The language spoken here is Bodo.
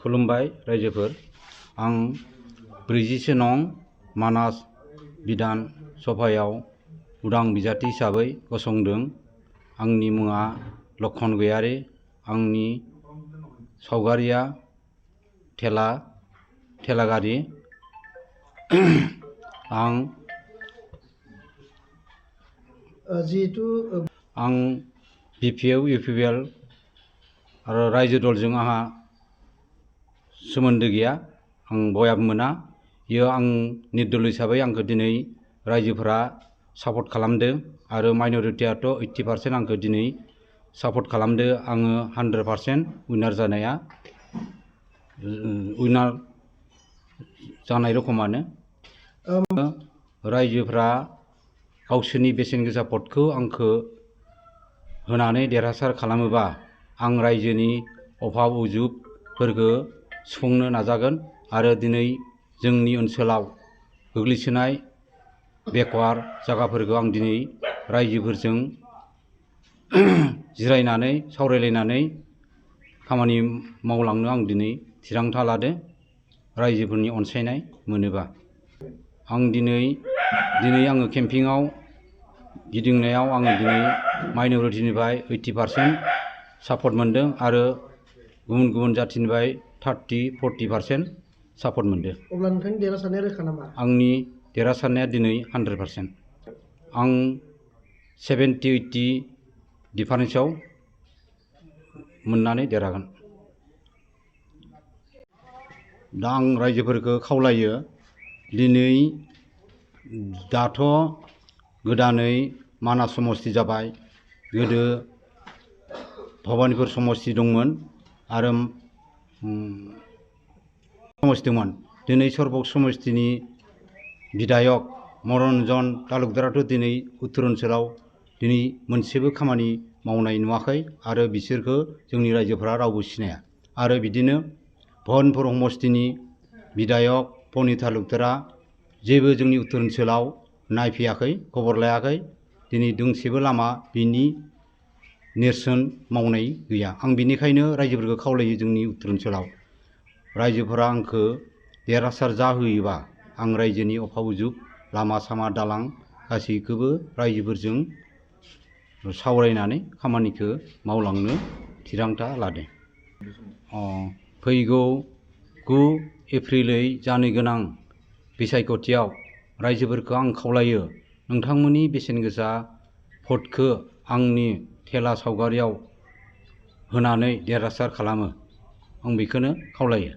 खुलुमबाय रायजोफोर आं 40 नं मानास बिधान सभायाव उदां बिजाथि हिसाबै गसंदों। आंनि मुङा लक्षन गयारी। आंनि सावगारिया थेला गारि। आं BPF UPPL आरो रायजो दलजों आंहा सोमोन्दो गैया। आं बयाबो मोना। इयो आं निर्दल हिसाबै आंखौ दिनै रायजोफोरा सापर्ट खालामदों आरो माइनरिटियाथ' 80% आंखौ दिनै सापर्ट खालामदो। आङो 100% उइनार जानाय रखमानो। रायजोफ्रा गावसोरनि बेसेन गोसा भटखौ आंखौ होनानै देरहासार खालामोबा आं रायजोनि अभाब उजुबफोरखौ सुफुंनो नाजागोन आरो दिनै जोंनि ओनसोलाव गोग्लैसोनाय बेकवार्ड जायगाफोरखौ आं दिनै रायजोफोरजों जिरायनानै सावरायलायनानै खामानि मावलांनो आं दिनै थिरांथा लादों। रायजोफोरनि अनसायनाय मोनोबा आं दिनै आङो केम्पिंआव गिदिंनायाव आङो दिनै माइनरिटिनिफ्राय 80% सापर्ट मोनदों आरो गुबुन जाथिनिफ्राय 30-40% सापर्ट मोनदों। अब्ला नोंथांनि देरहासारनाया रोखा नामा? आंनि देरहासारनाया दिनै 100%। आं 70-80 डिफारेन्सआव मोननानै देरहागोन। दा आं रायजोफोरखौ खावलायो दिनै दाथ' गोदानै मानास समस्ति जाबाय। गोदो भबानिपुर समस्ति दंमोन आरो समस्ति दंमोन। दिनै सरभग समस्तिनि बिधायक मनरन्जन तालुकदाराथ' दिनै उत्तर ओनसोलाव दिनै मोनसेबो खामानि मावनाय नुवाखै आरो बिसोरखौ जोंनि रायजोफोरा रावबो सिनाया। आरो बिदिनो भबानिपुर समस्तिनि बिधायक पनि तालुकदारा जेबो जोंनि उत्तर ओनसोलाव नायफैयाखै, खबर लायाखै। दिनै दोंसेबो लामा बिनि नेरसोन मावनाय गैया। आं बिनिखायनो रायजोफोरखौ खावलायो जोंनि उत्तर ओनसोलाव रायजोफोरा आंखौ देरहासार जाहोयोबा आं रायजोनि अभाब उजुब लामा सामा दालां गासैखौबो रायजोफोरजों सावरायनानै खामानिखौ मावलांनो थिरांथा लादों। फैगौ 9 एप्रिलै जानो गोनां बिसायख'थियाव रायजोफोरखौ आं खावलायो नोंथांमोननि बेसेन गोसा भटखौ आंनि थेला सावगारियाव होनानै देरहासार खालामो। आं बेखौनो खावलायो।